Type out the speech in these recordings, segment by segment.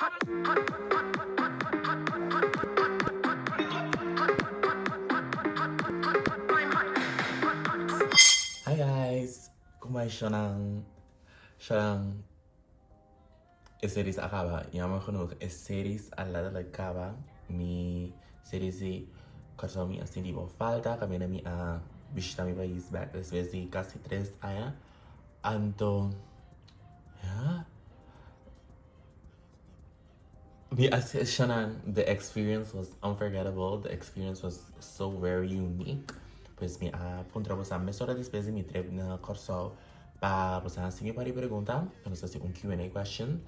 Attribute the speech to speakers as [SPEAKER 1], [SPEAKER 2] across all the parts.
[SPEAKER 1] Hi guys, como a shonan? Shonan, e series a caba, jammer genoeg, e series a letterlijk caba. Mi series di Kòrsou mi a sinti bo falta, caminda mi a bishita mi pais bek despues di casi tres aña. Anto, ya. Mi a shonan, the experience was unforgettable, the experience was so very unique. Pues mi a puntra boso mesora despues di mi trip na Kòrsou pa boso hasi mi par di pregunta. Pa nos hasi un Q&A question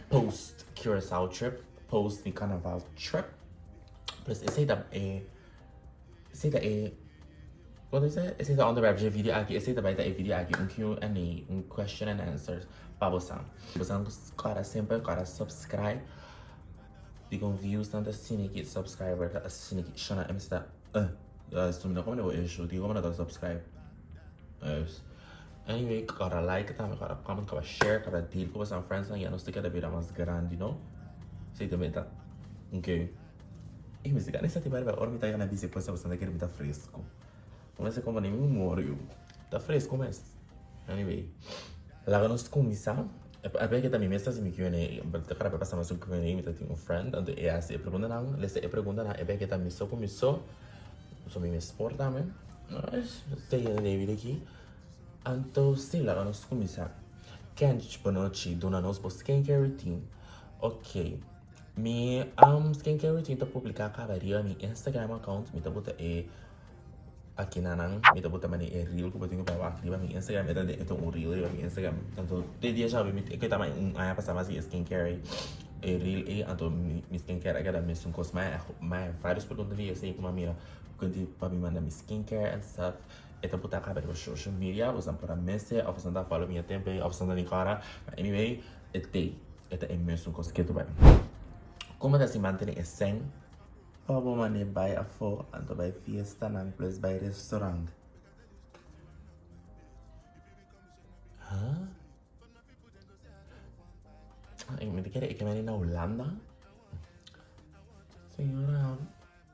[SPEAKER 1] post Curaçao trip, post mi carnaval trip. Pues esei ta e, esei ta e, kon ta bisa? Esei ta onderwerp dje video aki, esei ta bai ta e video aki, un Q&A, un question and answers pa boso. Boso kòrda semper kòrda subscribe, dikon views nan ta asina ki subscriber ta asina ki shona e mester ta uh, mi no komo bo issue, dikon bo no ta subscribe? Anyway, kòrda like tambe, kòrda comment, kòrda share, kòrda deal ku boso friends nan, ya nos ta keda bira mas grandi no. Esei ta meta. Okay. Ey, mi siga nesa tiba riba ora mi ta yega na bici pues boso ta kere mi ta fresco. No mester como ni mi humor yu. Ta fresco mes. Anyway, laga nos cuminsa. A ver que ta mi mes ta haci mi Q&A. Ta kara pa pasa mas un Q&A, mi ta tin un friend, anto e haci e preguntanan, lesa e preguntanan, e ver que ta mi so cu mi so. So mi mes por tambe. Stay in David aki. Anto si, laga nos cuminsa. Kench, bonochi, duna nos bo skincare routine. Ok. Mi skincare routine ta publica caba riba mi Instagram account. Mi ta bota e aki na nan. Mi ta bota mane e reel cu bo tin cu bay wak riba mi Instagram. E ta e ta un reel riba mi Instagram. Anto te dia shabi mi e ta un aña pasa mas di e skincare e reel ey. Anto mi skincare a keda mesun cos. Ma ma varios pregunta di esey cu mi a mira cu di pa mi manda mi skincare and stuff. E ta bota caba riba social media. Boso por a mese of boso ta follow mi a tempo ey of boso ta ni cora. But anyway e t'ey. E ta e mesun kos ketu bai. Como ta si mantene e sèn? Pa bo mane bai afó anto bai fiestanan plus bai restaurant. Huh? Mi ta kere e ke mane na Hulanda? Señora,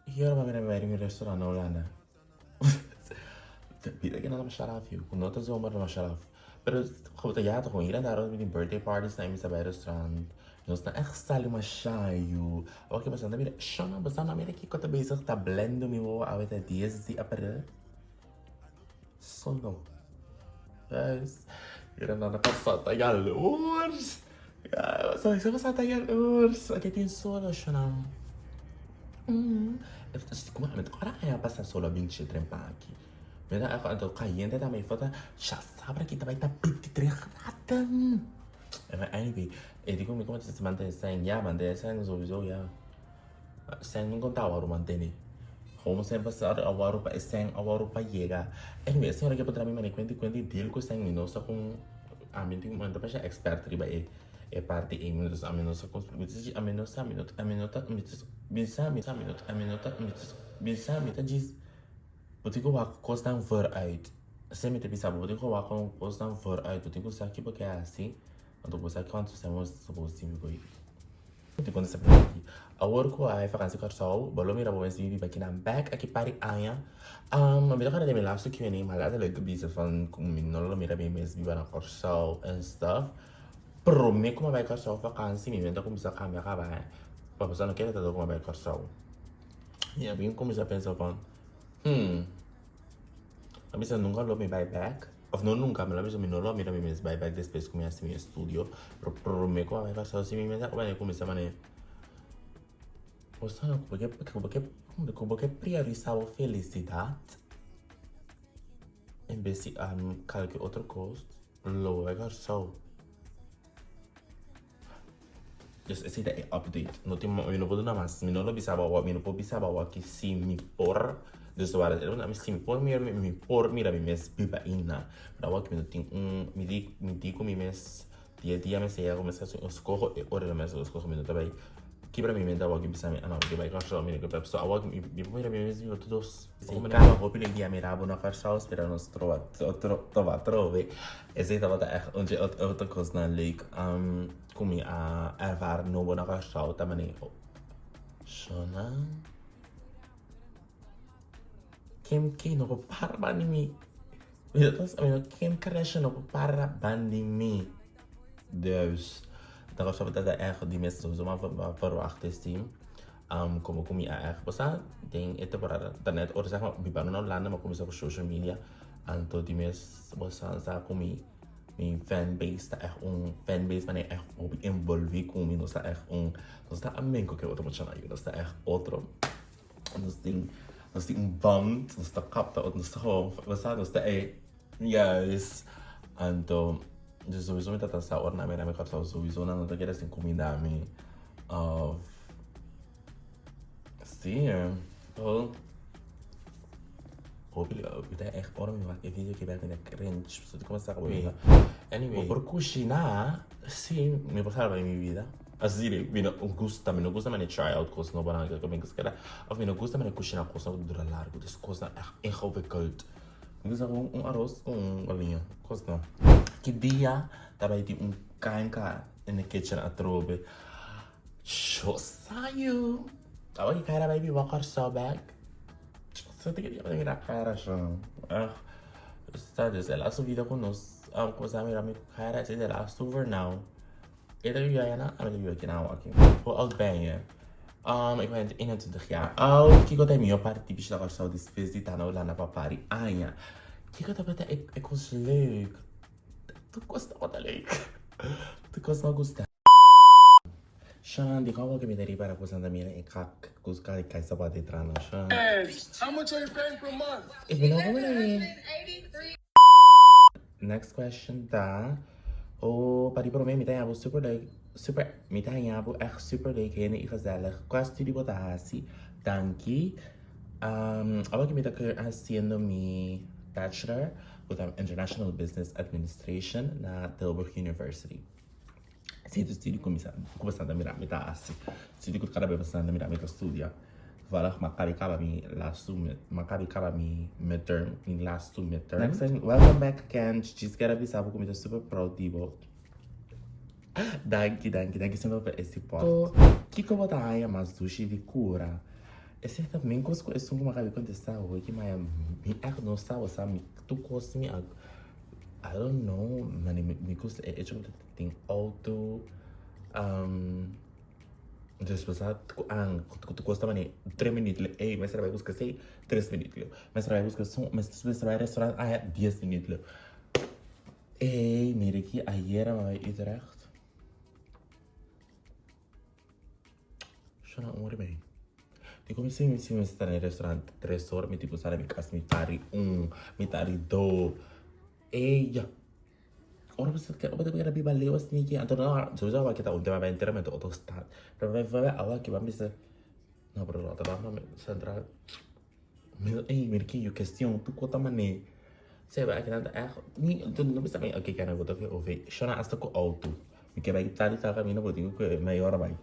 [SPEAKER 1] ki ora bo a mira mi bai den un restaurant na Hulanda? Bida ke nan ta masha af yu, ku no ta zomer ta masha af. Pero ku ta ya ta kon ir andar ora mi tin birthday parties nan mi sa bai restaurant. Nos ta ègt sali masha yu. Awor ke boso ta mira, shona boso no mira kiko ta bezig ta blendo mi wowo awe ta dies di april. Solo. Yes. Mira nan a pasa ta yaloers. Ja, sa pasa ta yaloers. Ake tin solo shona. Kuma mi ta ora aña pasa solo a binchi trempa aki. Mi ta anto kayente tambe i fota sha sabra ki ta bai ta 23 graden. Anyway, e di ku mi kuma ta mantene sèn, ya mantene sèn sowieso ya. Sèn nunka ta awaru mantene. Homo semper sa awaru pa e sèn awaru pa yega. Anyway, e señora ke por traha mi mane kuenti kuenti deal ku sèn mi no sa kon ami tin mi ta pasha expert riba e E parti ei mi ta mi no sa kon mi ta mi no sa mi no mi no ta mi ta mi sa mi sa mi no mi no ta mi ta mi sa mi ta djis bo tin ku wak kosnan vooruit esei mi ta bisa bo bo tin ku wak kosnan vooruit bo tin ku sa ki bo ke hasi anto bo sa kuantu sèn bo bo sibi bo Mi tin kontesta pregunta aki. Awor ku a e vakansi Kòrsou, bo lo mira bo mes bibi pa kinan bèk aki par di aña. Mi ta kòrda den mi lastu Q&A mi a letterlijk bisa van ku mi no lo mira mi mes biba na Kòrsou en stuff. Promé ku mi a bai Kòrsou vakansi mi mente a kuminsá kambia kaba eh. Pasobra no kere tantu ku mi a bai Kòrsou. Mi a bin kuminsá pensa van, hmm, a bisa nunka lo mi bai bèk. Of no nunka, mi lo bisa mi no lo mira mi mes bai bek despues ku mi hasi mi estudio, pero prome ku a bai Kòrsou si mi mes a kuminsá kuminsá manera bo sa no ku bo ke ku bo ke ku bo ke priorisá bo felisidat en bes di kalke otro kos lo bo bai Kòrsou. Dus esei ta e update. No tin, mi no por duna mas. Mi no lo bisa bo awor, mi no por bisa bo awor ki si mi por. Dus wara e mi si mi por mira mi, mi por mira mi mes biba einan. Pero awor ki mi no tin un, mi di, mi di ku mi mes dia dia mester yega ku mi mester hasi un eskoho, e ora mi mester hasi un eskoho mi no ta bai. Kibra mi mente awor ki bisa mi, ah no, mi ke bai Kòrsou, mi no ke bai. Pasobra awor mi mi por mira mi mes biba tur dos. Kaba hopi lei dia mira bo na Kòrsou, spera nos troba toba atrobe. Esei tabata ègt un dje otro kosnan leuk ku mi a ervaar nobo na Kòrsou ta manera Shona Kim K no por para banda di mi. Mi ta pensa mi no Kim Kardashian no por para banda di mi. Dus ta cosa ta echt di mes sowieso maar verwacht is die como cu mi a echt bosa den e temporada ta net ora zeg maar biba na Hulanda maar cuminsa cu social media anto di mes bosa sa cu mi mi fanbase ta echt un fanbase manera echt hopi envolvi cu mi nos ta echt un nos ta amen cu ke otro muchanan nos ta echt otro nos tin nos tin un band nos ta capta otro nos ta gewoon bosa nos ta e Yes anto dus sowieso mi tata sa ora nan mira mi kòrsou sowieso nan no ta kere sin kuminda mi of si oh hopi mi ta echt ora mi wak e video aki bek mi ta cringe pasobra di kuminsá ku mi anyway bo por kushiná si mi por salba mi bida asi de mi no gusta mi no gusta manera try out kos nobo nan of mi no gusta manera kushiná kos nobo dura largu dus kosnan echt ingewikkeld. Mi ta sa un aros ku un galiña. Kos no. Ki dia ta bai tin un kanka in the kitchen atrobe. Sho sa yu. Awa ki Kyra bai biba Kòrsou bèk. Sa tin ki dia bai mira Kyra sho. Ugh. Sa dus e laatste video ku nos kumsa mira mi ku Kyra esei ta e laatste for now. E ta biba ayana, ami ta biba aki na awaki. Hoe oud ben je? Ik ben 21 jaar oud. Kiko ta e mihó parti di bishita Kòrsou despues di ta na Hulanda pa par di aña? Kiko tabata e kos leuk? Tur kos tabata leuk. Tur kos mi a gusta. Shan, di kòm ku mi ta ripara ku Santa Mira e kak ku kai kai sabat di tra no Shan.
[SPEAKER 2] How much are you paying per month?
[SPEAKER 1] Ik ben ook meneer. Next question ta, Oh, pa di prome mi ta haña bo super leuk, super, mi ta haña bo echt super leuk hende y gezellig. Kua studie bo ta hasi? Danki. Awor ki mi ta haciendo mi bachelor ku ta International Business Administration na Tilburg University. Esei ta studie ku mi sa, ku bo sa ta mira mi ta hasi. Studie ku kada bes bo sa ta mira mi ta studia. Toevallig m'a kabi kaba mi laatste, m'a kabi kaba mi midterm, mi laatste midterm. Next question, welcome back Kench, djis kere bisa bo ku mi ta super proud di bo. Danki, danki, danki semper pa e support. Kiko bo ta haña mas dushi di kura? Esei ta min kos ku esun ku m'a kabi kontestá hoy ki maya mi ègt no sa bo sa mi tur kos mi a I don't know, mane mi gusta e echo ku ta tin auto. Dus bo sa ku an ku ta kosta mane tres minuut lo ey mester a bai buska esey tres minuut lo mester a bai buska esun mester bai restaurant aya dies minuut lo ey mira aki ayera mi a bai Utrecht shona un ora y medio di como si mi mester ta na e restaurant tres ora mi tin ku sali mi kas mitad di un mitad di dos ey ya. Ora bo sa ora bo ta biba leu asina anto no sowieso awa ki ta un tema enteramente otro stad pero bai awa ki ban bisa no pero Rotterdam central ey mira ki yu kestion tur kos ta mane seba aki nan ta ègt mi no bisa mi oke kende bo ta ke ove shona asta ku outo mi ke bai tal i tal kaminda bo tin ku mei ora bai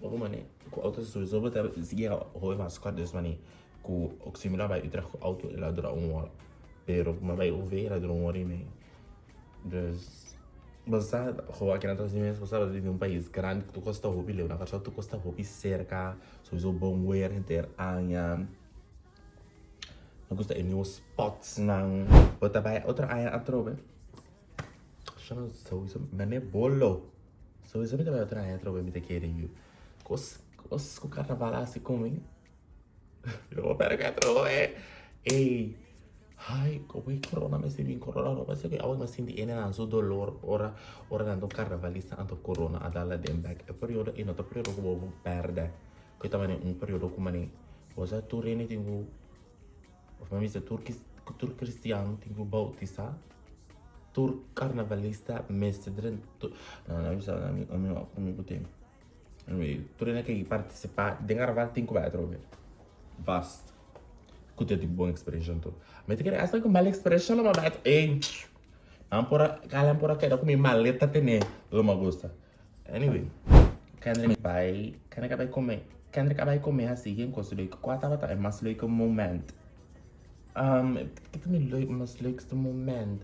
[SPEAKER 1] bo mane ku outo sowieso bo ta yega hopi mas kòrt des mane ku si mi lo a bai Utrecht ku outo e lo a dura un ora. Pero kuma bai UV era dura un hora y media. Dus, bo sa, jo aki nan ta hasi mes, bo sa bo ta vivi un pais grandi ku tur kos ta hopi leu. Na Kòrsou tur kos ta hopi serka, souiso bon weer henter aña. Mi gusta e nieuwe spotsnan. Bo ta bai otro aña atrobe? Shona souiso mane bolo. Souiso mi ta bai otro aña atrobe mi ta kere yu. Kos kos ku karnaval a hasi ku mi. Lo pera que atrobe. Ey. Ay, como e corona mester bin corona no parece que awe mi a sinti ene nan su dolor ora ora nan ta un carnavalista anto corona a dal aden bek e periodo ey no ta periodo cu bo por perde cu ta mane un periodo cu mane bo sa tur hende tin cu of mi bisa tur tur cristian tin cu bautisa tur carnavalista mester drenta no no mi bisa mi mi por tin. Anyway, tur hende ke partisipá den karnaval tin ku bai atrobe. Vast. Ku ta tin bon ekspreshon tur. Mi ta kere hasta ku mal ekspreshon lo mi a bai atrobe. Ey, nan por a, kala por a keda ku mi maleta tene lo mi a gusta. Anyway. Kendrick bai, Kendrick a bai come, Kendrick a bai come hasi yen cos leuk. Cua tabata e mas leuke moment? Um, ki ta mi leuk, mas leukste moment?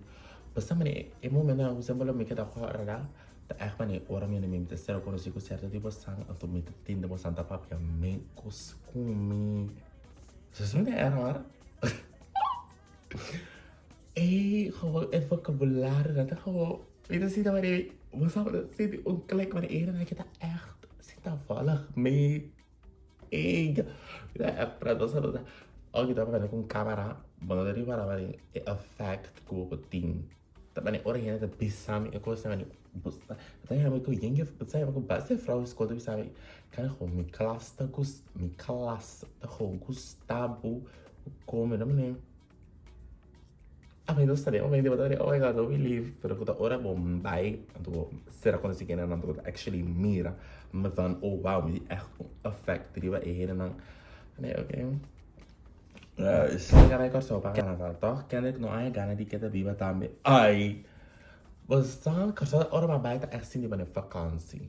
[SPEAKER 1] Basta mane e momentonan cu semper lo mi keda corda ta echt mane ora mi mi ta ser conoci cu cierto tipo san anto mi ta tende bo san ta papia men cos cu mi. Eso mi ta error. Ey, gewoon e vocabulario dat ta gewoon mi ta sinti mane bo sa bo ta sinti un klik mane e hende ta echt sinta volg mi. Ey, mi ta echt pret bo sa bo ta oke ta papia ku un camera bo no ta ripara mane e effect ku bo por tin. Ta mane ora hende ta bisa mi e kos mane bo sa ta yama ku yen ke bo sa yama ku basta e frou skol ta bisa mi kan gewoon mi klas ta gus mi klas ta gewoon gusta bo kome no mane ami no sabia momento bo ta oh my god hopi lief pero ku ta ora bo bai anto bo sera konosí kendenan anto bo ta actually mira mi van oh wow mi tin echt un effect riba e hendenan mane okay. Kende bai Kòrsou pa karnaval tòg? Kende no a gana di keda biba tambe? Ai! Bo sa Kòrsou ora bo a bai ta ègt sinti bo na vakansi.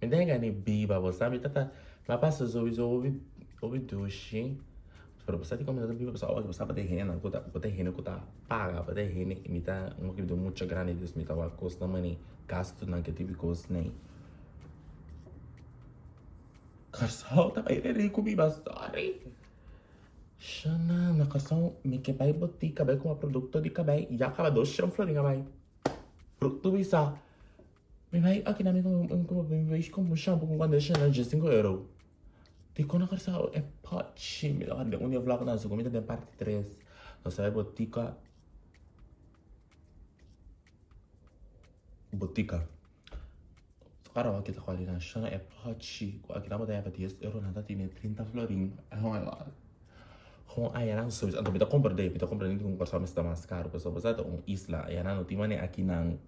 [SPEAKER 1] Mi ta gana di biba bo sa mi ta ta mi a pasa souiso hopi hopi dushi pero bo sa dikon mi no ta biba pasobra bo sa bo ta hende ku ta bo ta hende ku ta paga bo ta hende mi ta un poquito mucho grandi dus mi ta wak kosnan manera gastunan ke tipo di kosnan. Kòrsou ta bai reri ku mi ba sorry. Shana na Kòrsou mi ke bai botika bai kumpra produkto di kabei ya kaba dos shen florin a bai. Produkto bisa mi bai aki na mi kumpra mi bai kumpra un shampoo ku un conditioner dje sinku euro. Dikon na Kòrsou e pòchi mi ta wak den un di e vlog nan segun mi ta den parti tres nos a bai botika botika. Ora bo kita kual na shona e pochi ku aki nan bo ta yaba dies euro nan ta tene trinta florin oh my god gewoon aya nan sowieso anto mi ta komprende mi ta komprende dikon Kòrsou mester ta mas karu pasobra bo sa ta un isla aya nan no tin manera aki nan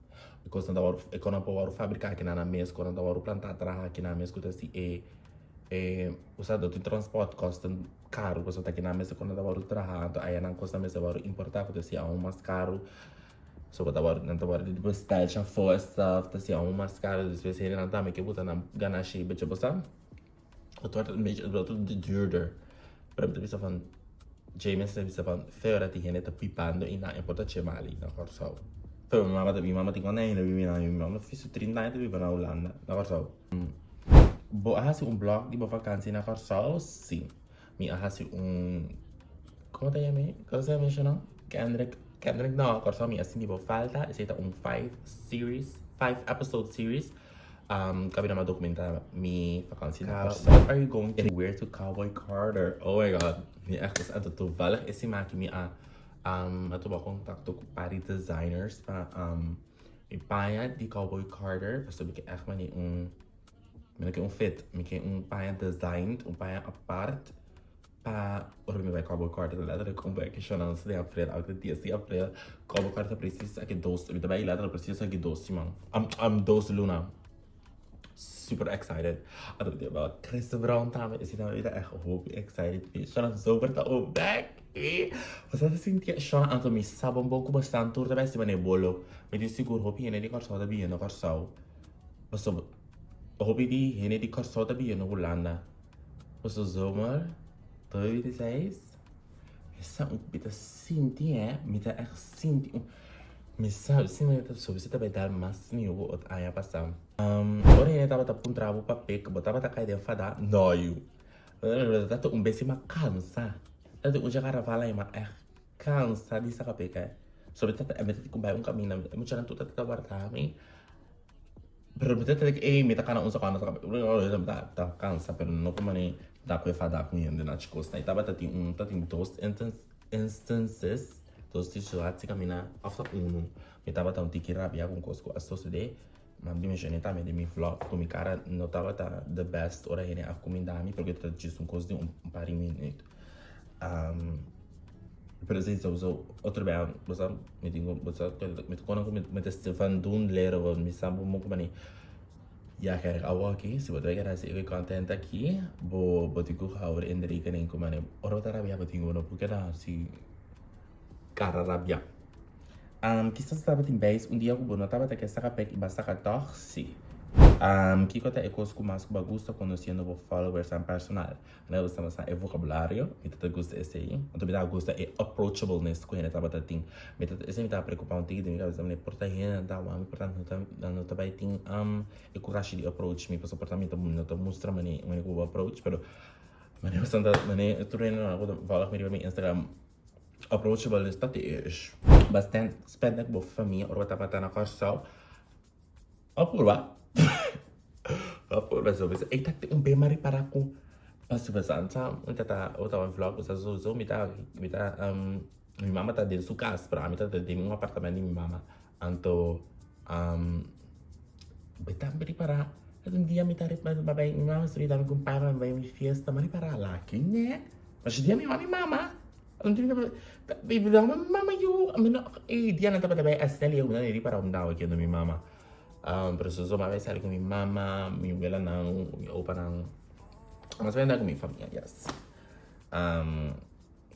[SPEAKER 1] e kosnan ta wòrdu e kosnan por wòrdu fabriká aki nan nan mes kosnan ta wòrdu plantá traha aki nan mes ku ta si e e bo sa no tin transport kòsten karu pasobra ta aki nan mes e kosnan ta wòrdu traha anto aya nan kosnan mester wòrdu importá ku ta si aun mas karu. So bo ta wòrdu, nan ta wòrdu di bestel shafó e stuff ta siña un mas karo despues hendenan tambe ke buta nan ganashi bechi bo sa het wordt een beetje het wordt duurder pero mi ta bisa van James ta bisa van fe ora tin hende ta pipando y nan e por ta che mali na Kòrsou pero mi mama ta mi mama tin kuantu aña ta bibi na mi mama fiso trinta aña ta biba na Hulanda na Kòrsou bo a hasi un blog di bo vakansi na Kòrsou si. Mi a hasi un Como ta yama? Como se yama no? Kendrick Kendrick no, Kòrsou mi a sinti bo falta. Esei ta un five series, five episode series. Um, kabi nama dokumenta mi vakantie na Kòrsou. What are you going to wear to Cowboy Carter? Oh my god. Mi echt was anto toevallig is die maki mi a um, a tuma contacto ku pari designers pa um, mi paña di Cowboy Carter. Pasobra mi ke echt mani un Mi no ke un fit, mi ke un paña designed, un paña apart pa ora mi bai Cowboy Carter. Letterlijk un bai kishonan di april, awe ta dies di april. Cowboy Carter ta precies aki dos, mi ta bai letterlijk precies aki dos siman, dos luna. Super excited. Anto mi ta bai Chris Brown tambe, esei tambe mi ta echt hopi excited. Shona zomer ta ook back. Bo sa ta sinti shona anto mi sa bon bon ku bo stan tur ta bai siman e bolo. Mi tin sigur hopi hende di Kòrsou ta bini na Kòrsou. Pasobra hopi di hende di Kòrsou ta biba na Hulanda. Pasobra zomer 2026 mi sa un mi ta sinti hè, mi ta ègt sinti un mi sa si mi ta so ta bai dal mas mihó ku ot aña pasá. Ora hende tabata puntra bo pa pek bo tabata kai den fada? No yu. Ta un bes mi a kansa. Ta un djakarnaval aña mi a ègt kansa di saka pek hè. So mi ta mi ta bai un kaminda e muchanan tur ta warda mi. Pero mi ta trek ey mi ta kana un sekondo mi ta kansa pero no ku mane ta ku e fada ku hende na chikos na e tabata tin un ta tin dos instances dos situatie kaminda of ta uno mi tabata un tiki rabia ku un kos ku a sosode ma mi menshone tambe den mi vlog ku mi kara no tabata the best ora hende a kuminda mi porque ta djis un kos di un par di minüt. Pero si sowieso otro bia bo sa mi tin ku bo sa mi ta kona ku mi ta van doen leren want mi sa bo ku mani ya kijk awo aki si bo ta kere hasi e content aki bo bo tin ku hou in rekening ku mani ora bo ta rabia bo tin ku no por keda hasi kara rabia. Kisas tabatin beis un dia ku bo no tabata ke saka pek i bo a saka tòg? Si. Kiko ta e kos ku mas ku bo a gusta konosiendo bo followersnan personal? Mi ta gusta bastante e vocabulario, mi ta gusta esei. Anto mi ta gusta e approachableness ku hende tabata tin. Mi ta, esei mi ta preocupa un tiki den mi cabeza, mi por ta hende ta wak mi, por ta nan no ta bai tin e kurashi di approach mi, pasobra por ta mi ta no ta mustra mane mane ku bo approach, pero mane bastante mane tur hende nan ku ta volg mi riba mi Instagram approachable ta te is. Bastante spende ku bo famia ora bo tabata na Kòrsou. A purba. A purba so bisa. E ta un bema ripara ku paso basa ansa un tata o ta un vlog usa so so mi ta mi ta um, mi mama ta den su kas pero ami ta den un apartamento di mi mama. Anto um, beta ripara un dia mi ta ripara bai mi mama mi ta mi pa bai mi fiesta ma ripara laki ne. Mas dia mi mama mi mama Mama yu, mi no, e dia nan tabata bai Estelle y nan iri para un dawa kiendo mi mama. Pero so so mama sali ku mi mama, mi wela nan, mi opa nan. Mas bai anda ku mi famia, yes.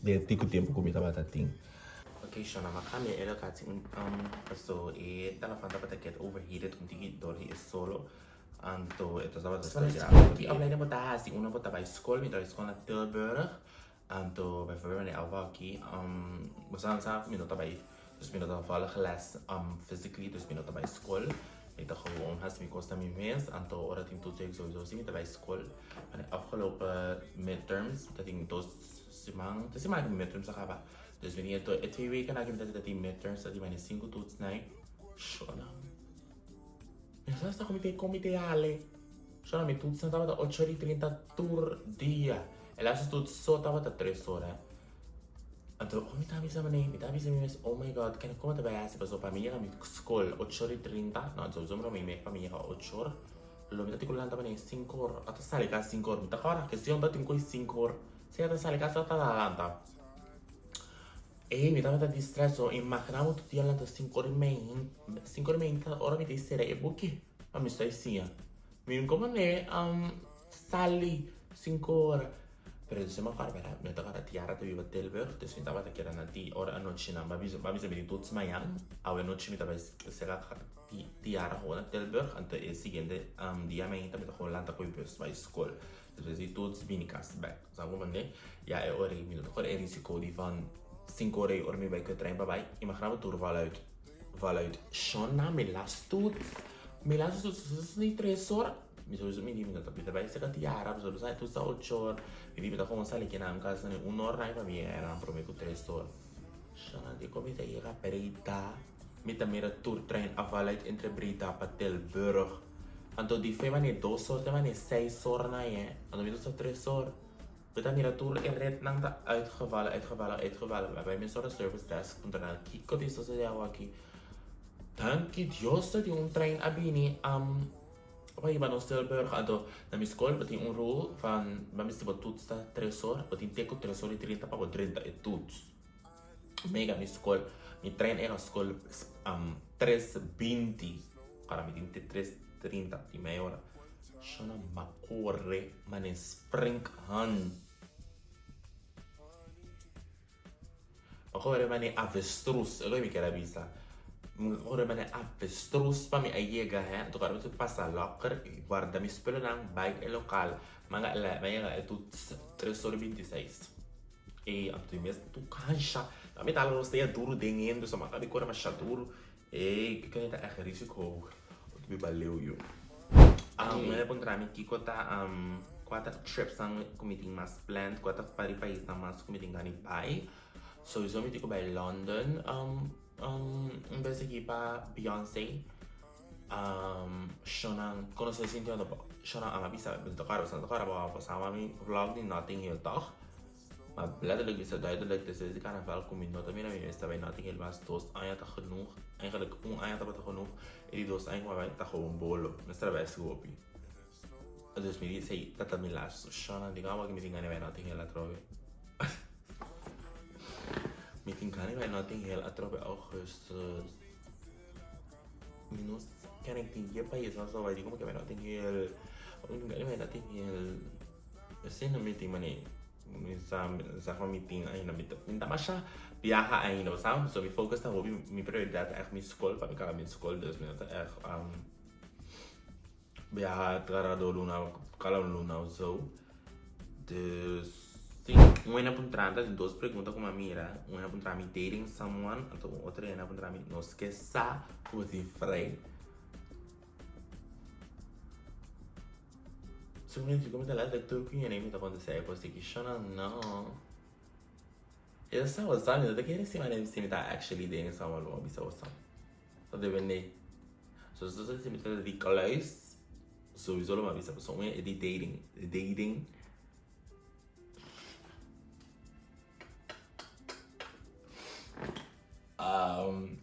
[SPEAKER 1] De tiku tempo ku mi tabata tin. Ok, Shona, ma cambia e locatie un, paso e telefon tabata get overheated un tiki door di e solo. Anto e tabata sta Ki opleiding bo ta hasi? Uno bo ta bai skol, mi ta bai skol na Tilburg. Anto bijvoorbeeld wanneer Elva aki, bo sa sa ku mi no ta bai, dus mi no ta volg les physically, dus mi no ta bai skol. Mi ta gewoon hasi mi kos na mi mes, anto ora tin toets ik sowieso si mi ta bai skol. Wanneer afgelopen midterms, mi ta tin dos siman, tres siman ku mi midterms a kaba. Dus mi tin e twee weken aki mi ta tin midterms, ta tin mane sinku toets nai. Shona. Mi no sa hasta ku mi ta kon mi ta yale. Shona mi toetsnan tabata ocho ora i trinta tur dia. E laatste toets so tabata tres ora. Anto ora mi ta bisa manera, mi ta bisa mi mes, oh my God, kende komo ta bai hasi pasobra pa mi yega mi skol ocho ora i trinta, no sowieso mi lo mi mek pa mi yega ocho ora, lo mi ta tin ku lanta manera sinku ora, ata sali kas sinku ora, mi ta kòrda ke si ta tin ku sinku ora, si ata sali kas ata lanta. Ey, mi tabata di stress so imagina bo tur dia lanta sinku ora i mei, sinku ora i mei ta ora mi ta sera e buki pa mi sta siña. Mi no komo ne sali sinku ora, pero despues mi a kòrda bèrdad mi ta kòrda Tiara ta biba Tilburg dus mi tabata keda na di ora anochi nan mi a bisa mi di toets mañan awe nochi mi ta bai sera Tiara gewoon na Tilburg anto e siguiente dia mainta mi ta gewoon lanta ku e bus bai skol despues di toets bini kas bèk. Sa bo mande? Ya e ora ei mi no ta kore e risiko di van sinku ora ei ora mi bai ku e trein pa bai, imagina bo tur voluit, voluit. Shona mi las toets, mi las toets sus ni tres ora. Mi sowieso mi di mi no ta mi ta bai seka Tiara pasobra mi sa e toets ta ocho ora. Mi di mi ta gewoon sali kinan kas na un ora nai pa mi yega einan prome ku tres ora. Shona dikon mi ta yega Breda? Mi ta mira tur trein a voluit entre Breda pa Tilburg. Anto di fe mane dos or te mane seis or na ye. Anto mi ta usa tres or. Mi ta mira tur e retnan ta uitgevallen, uitgevallen, uitgevallen. Mi a bai mesora service desk puntra nan kiko tin sosode awaki. Danki Dios ta tin un trein a bini pa hiba nos Tilburg. Anto na mi skol bo tin un rule van bo mester bo toets ta tres or. Bo tin te ku tres or i trinta pa bo drenta e toets. Mega mi skol, mi trein era skol tres binti, ora mi tin te tres trinta di mei ora. Shona m'a kore mane sprinkhan. M'a kore mane avestruz, e loke mi kier a bisa. Mi kore mane avestruz pa mi a yega he, anto ora mi ta pasa locker i warda mi spullennan bai e lokal. M'a yega e toets tres ora i binti seis. Ey, anto di mes tu kansha. Ta mi ta rostea duru den hende, so maka di kore masha duru. Ey, kiko ta echt risico di biba leu yo. Mi a puntra mi kiko ta kua ta tripsnan ku mi tin mas planned, kua ta par di paisnan mas ku mi tin gana di bai. Sowieso mi tin ku bai London un bes aki pa Beyonce. Shownan konosé sinti anto shownan a bisa mi ta kòrda mi ta kòrda bo pasaba mi vlog di Notting Hill tòg? Maar letterlijk is het duidelijk, despues di carnaval cu mi no ta mira mi mes ta bay Notting Hill mas dos aña ta genoeg, eigenlijk un aña tabata genoeg y di dos aña cu mi a bay ta gewoon bolo, mester a bay su hopi. Dus mi di esey ta ta mi laatste shona, di caba cu mi tin gana di bay Notting Hill atrobe. Mi tin gana di bay Notting Hill atrobe augustus. Mi no ken ik tin ke pais nan so bay di como ke bay Notting Hill, mi tin gana di bay Notting Hill. Esei no mi tin mane mi sa sa cu mi tin ainda mi ta mi ta masha biaha ainda bo sa so mi focus ta hopi mi prioridad ta echt mi school pa mi caba mi school dus mi no ta echt. Biaha kada dos luna, kada un luna of zo. Dus si, un hende a puntra mi, ta tin dos pregunta ku mi a mira. Un hende a puntra mi dating someone, anto un otro hende a puntra mi nos ke sa ku bo tin frei. So mi ta mi ta letterlijk tur ku hende mi ta kontestá e kos di kishona no. E ta sa bo sa, mi no ta kere si manera si mi ta actually dating someone lo mi a bisa bo sa. Ta depende. So so si mi ta di kluis, sowieso lo mi a bisa pasobra un e di dating, dating. Um,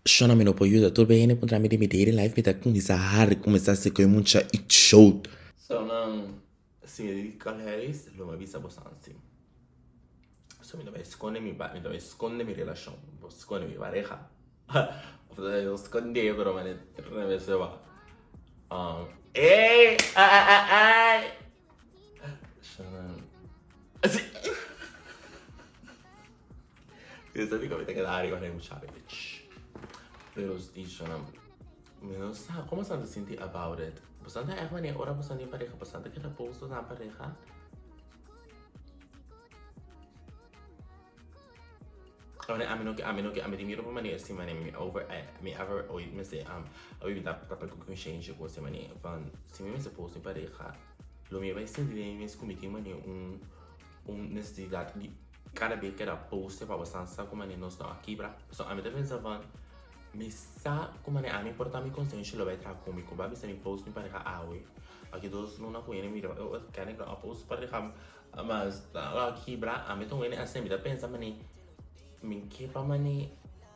[SPEAKER 1] Shona mi no por yuda tur be hende puntra mi di mi dating life mi ta kuminsá hari kuminsá si ku e mucha i chout. So nan si mi di kluis lo mi a bisa boso ansi. So mi ta bai skonde mi mi ta bai skonde mi relashon, mi por skonde mi pareha. Of ta bai skonde pero mane revese ba. Ey! Ay ay ay ay! Si. Esta di mi ta keda ariba na e mucha bitch. Pero si shona mi no sa como sa ta sinti about it. Boso ta echt wanneer ora boso tin pareha boso ta keda post boso pareha? Ora ami no ke ami no ke ami tin miedo pa manera si manera mi over mi ever ooit mester a bibi ta papia ku conscientia ku si manera van si mi mester post mi pareha lo mi bai sinti den mi mes ku mi tin manera un un nesesidat di kada bes keda post pa bosan sa ku manera nos no a kibra pasobra ami ta pensa van mi sa ku manera ami por ta mi conscientia lo bai traha ku mi ku bai bisa mi post mi pareha awe aki dos luna ku hende mira kende ku no a post pareha Mas a kibra ami ta wene asina mi ta pensa mane mi ke pa mane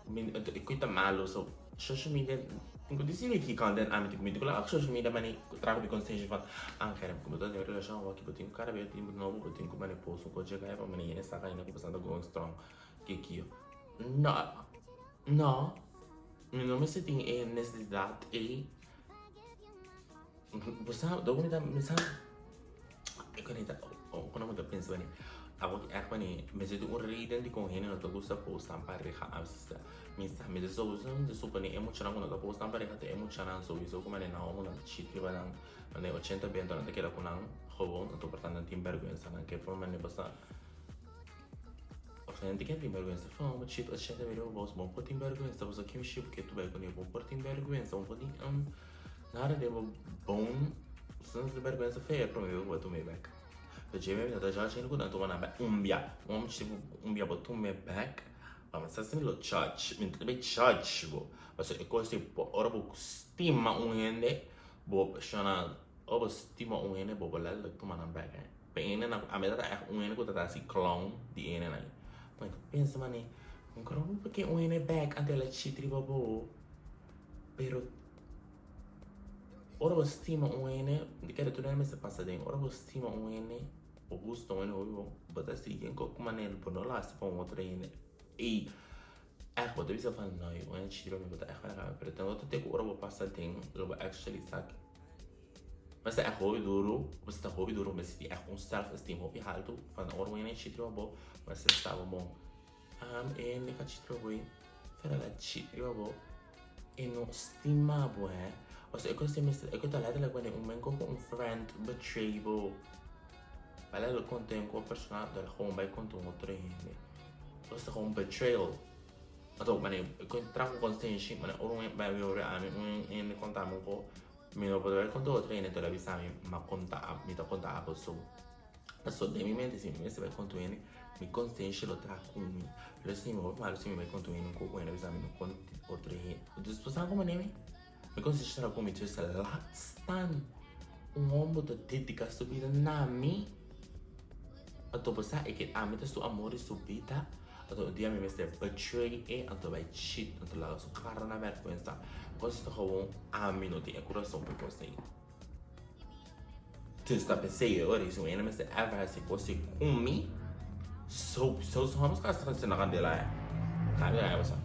[SPEAKER 1] mi e koi ta malo so social media mi ku disi mi ki content ami mi ta kula social media mane traha ku mi konsensia van ah kere ku bo ta den relashon awor ki bo tin ku kada bes tin nobo bo tin ku mane post un kos dje kai pa mane hende sa kainda ku bo ta going strong ke kiyo no no mi no mester tin e nesesidat ei bo sa dor ku mi ta mi sa. E konita ora bo ta pensa bani abo ki ègt bani mester tin un reden dikon hende no ta gusta post nan pareha a veces mi sa mi ta sousa mi ta supone e muchanan ku no ta post nan pareha ta e muchanan souiso ku manera nan omo nan ta chit riba nan manera ochenta bento nan ta keda ku nan gewoon anto por tanto nan tin bèrgwensa nan ke por manera basta òf nan ta ke tin bèrgwensa fo bo chit ochenta bento riba bo bo por tin bèrgwensa pasobra ki mishi bo ke tu bai kuné bo por tin bèrgwensa bo por tin Nada den bo bon sense di bergwensa fea prome bes ku bo a tuma e bek. So dje mi ta judge hende ku nan tuma nan bek un bia. Un homber chiti un bia bo tuma e bek, pa mi sa si mi lo judge, mi ta bay judge bo. Pasobra e kos di ora bo stima un hende, bo shona, ora bo stima un hende bo por letterlijk tuma nan bek. Pa e hendenan, ami ta echt un hende ku ta hasi clown di e hendenan. Mi ta pensa mane, kro bo por ke un hende bek anto el a chit riba bo? Pero ora bo stima un hende, di kere tur hende mester pasa den, ora bo stima un hende, bo gusta un hende hopi bon, bo ta sigui en kok manera bo no lo hasi pa un otro hende. I ègt bo ta bisa van no, un hende chidi pa mi, bo ta ègt para kaba, pero ten otro te ku ora bo pasa den lo bo actually sa ki mester ègt hopi duru, mester ta hopi duru, mester tin ègt un self esteem hopi haltu van ora un hende chidi pa bo, mester sa bo bon. Am e hende ka chit riba bo e fera la chit riba bo e no stima bo he pasobra e kos mester e kos ta letterlijk wanneer un men ku un friend betray bo bai letterlijk konta un kos personal dor gewoon bai konta un otro hende kos ta gewoon betrayal anto wanneer e kos traha ku konsenshi wanneer ora un bai ora ami un hende konta mi un kos mi no por bai konta otro hende dor a bisa mi mi a konta mi ta konta abo so. Pasobra den mi mente si mi mester bai konta un hende, mi konsensia lo traha ku mi. Pero si mi hopi malu si mi bai konta un hende un kos ku hende a bisa mi no konta otro hende. Dus bo sa komo nemi? Mi konsensia traha ku mi. Dus laat staan un homber ta dedica su bida na mi. Anto bo sa e ke ami ta su amor di su bida. Anto un dia mi mester betray e anto bai cheat anto laga su kara na bèrgwensa. Kos ta gewoon ami no tin e kurason pa e kos ei. Dus ta pensei e ora si un hende mester ever hasi cos si cu mi, so so so vamos ka sa na candela eh. Cambia cambia bosa.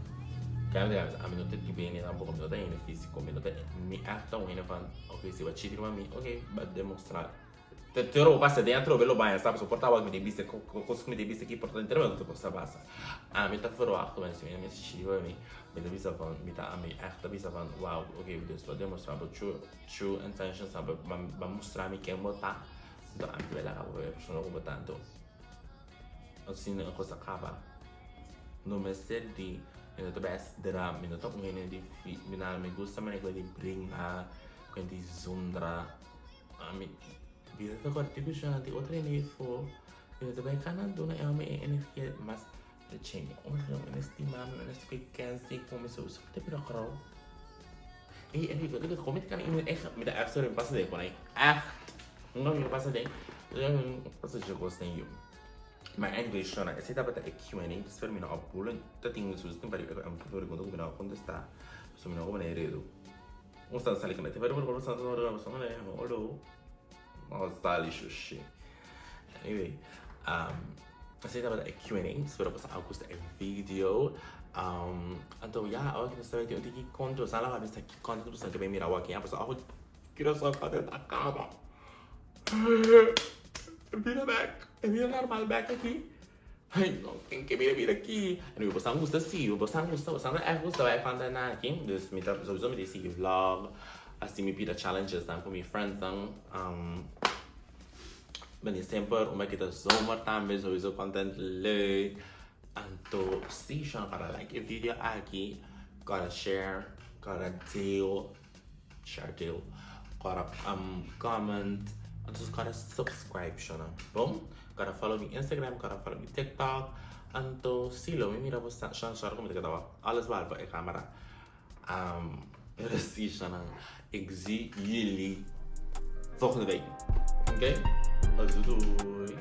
[SPEAKER 1] Cambia cambia ami no ta tipo hende tampoco, mi no ta hende fisico, mi no ta mi echt ta un hende van ok si bo a chiti riba mi ok bo a demostra. Te ora bo pasa den atrobe lo baña sa pasobra por ta wak mi ta bisa kos ku mi ta bisa aki por ta henter mi ta sa pasa. Ami ta verwacht ku mi mi shiba mi mi ta bisa van mi ta ami ègt ta bisa van wow oke dus bo a demostra bo true true intentions bo a mustra mi ken bo ta anto ami ta bai laga bo e persona ku bo ta anto asina e kos a kaba no mester di mi no ta bai dra mi no ta un hende di mi mi gusta manera ku di bringa ku di zundra. Ami bida ta kòrtiku sha di otro hende afó mi no ta bai kana duna e hòmber e energia mas ta chenge un hende un estima mi un estima kensi ku mi so so ta bira grou ey ey ey kon mi ta kana mi echt mi ta echt sorry mi pasa den kon echt nunka mi pasa den pasa dje kos den yu ma anyway shona esei tabata e Q and A spero mi no a bula ta tin tin pregunta ku mi no a kontestá pasobra mi no a komo na e redu. Un sta sali kende te sali shushi. Anyway, así tabata e Q&A, spero boso a gusta e video. Anto ya, awor ki nos ta bay tin un tiki conto, sa la bisa ki content boso ke bay mira awor aki, ya, pasobra awor Curaçao content a caba. Bira bek, e bira normal bek aki. Ay no, ken ke bira bira aki? Anyway, boso a gusta si, boso a gusta, boso a echt gusta bai content nan aki. Dus mi ta, sowieso mi ta sigui vlog, hasi mi pida challenges nan ku mi friends nan. Bini semper, unda ki ta zomer tambe, sowieso content leuk. Anto si, shon, kòrda like e video aki, kòrda share, kòrda deel. Share deel, kòrda comment, anto kòrda subscribe shona bon, kòrda follow mi Instagram, kòrda follow mi TikTok, anto si lo mi mira bo shona sorry ku mi ta keda wak alles behalve e camera, pero si shona ik zie jullie volgende week oké, doei doei.